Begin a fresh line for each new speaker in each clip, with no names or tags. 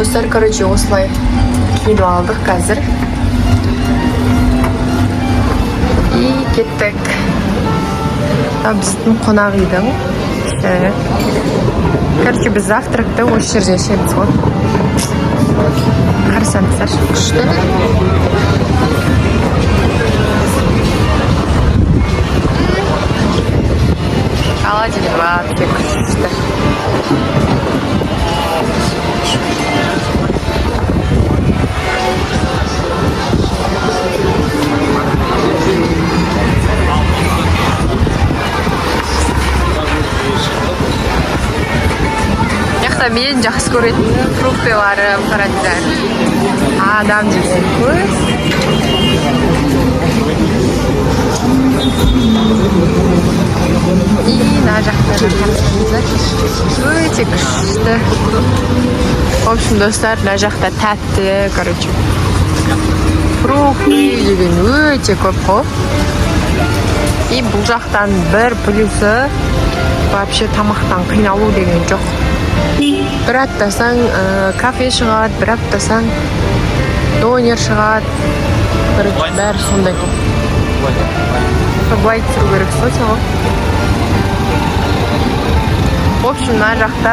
Достар, короче, осылай киініп алдық қазір. И кеттік. Мынау біздің қонақ үйдің іші. Короче, біз завтракты осы жерде ішеміз ғой. Қарасаңыздар, күшті. Қала деген вообще күшті. Мына жақта мен жақсы көретін фруктыларым, қараңыздар. Адам деген көп. И мына жақта да қарасаңыздар, өте күшті. В общем, достар, мына жақта тәтті, короче, фрукты деген өте көп қой. И бұл жақтан бір плюсы: вообще тамақтан қиналу деген жоқ. Бір аттасаң, кафе шығады, бір аттасаң, донер шығады. Короче, бәрі сондай. Былай түсіру керек сол ғой. В общем, мына жақта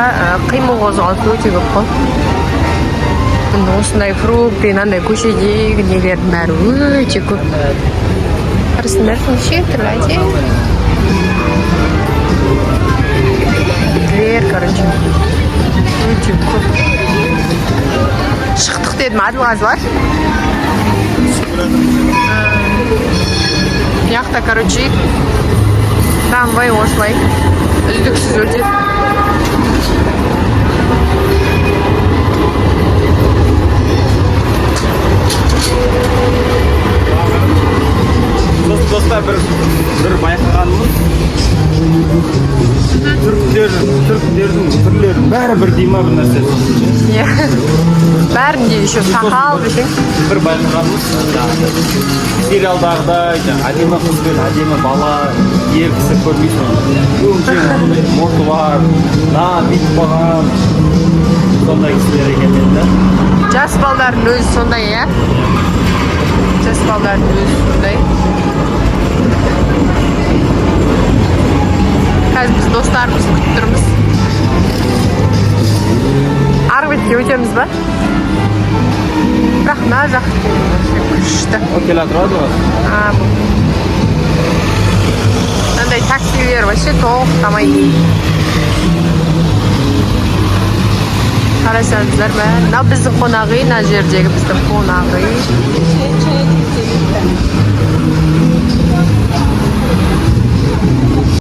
қимыл, қозғалыс өте көп қой. Міне, осындай фрукты, мынандай көшедегі нелердің бәрі өте көп. Қарасыңдар, неше түрлі әдемі үйлер, короче, өте көп. Шықтық дедім, Әділғазылар. Мына жақта, короче, трамвай осылай үздіксіз өтеді.
Сосын, достар, бір байқағанымыз: түріктердің түрлерінің бәрі бірдей ма, бір нәрсе, сосын ше. Иә, бәрінде еще сақал десең. Бір байқағанымыз, жаңағы сериалдағыдай, жаңағы әдемі қыз бен әдемі бала, ер кісі көрмейсің. Өңшең андай мұрты бар, мына бүйтіп қалған, сондай кісілер екен деді да.
Жас балдардың өзі сондай, иә, жас балдардың өзі сондай. Қазір біз достарымызды күтіп тұрмыз. Арғы бетке өтеміз ба? Бірақ мына жақ вообще күшті.
Ол келе жатыр ғой.
А, мынандай таксилер вообще тоқтамайды. Қарасаңыздар, бәрі. Мынау біздің қонақ үй, мына жердегі біздің қонақ үй.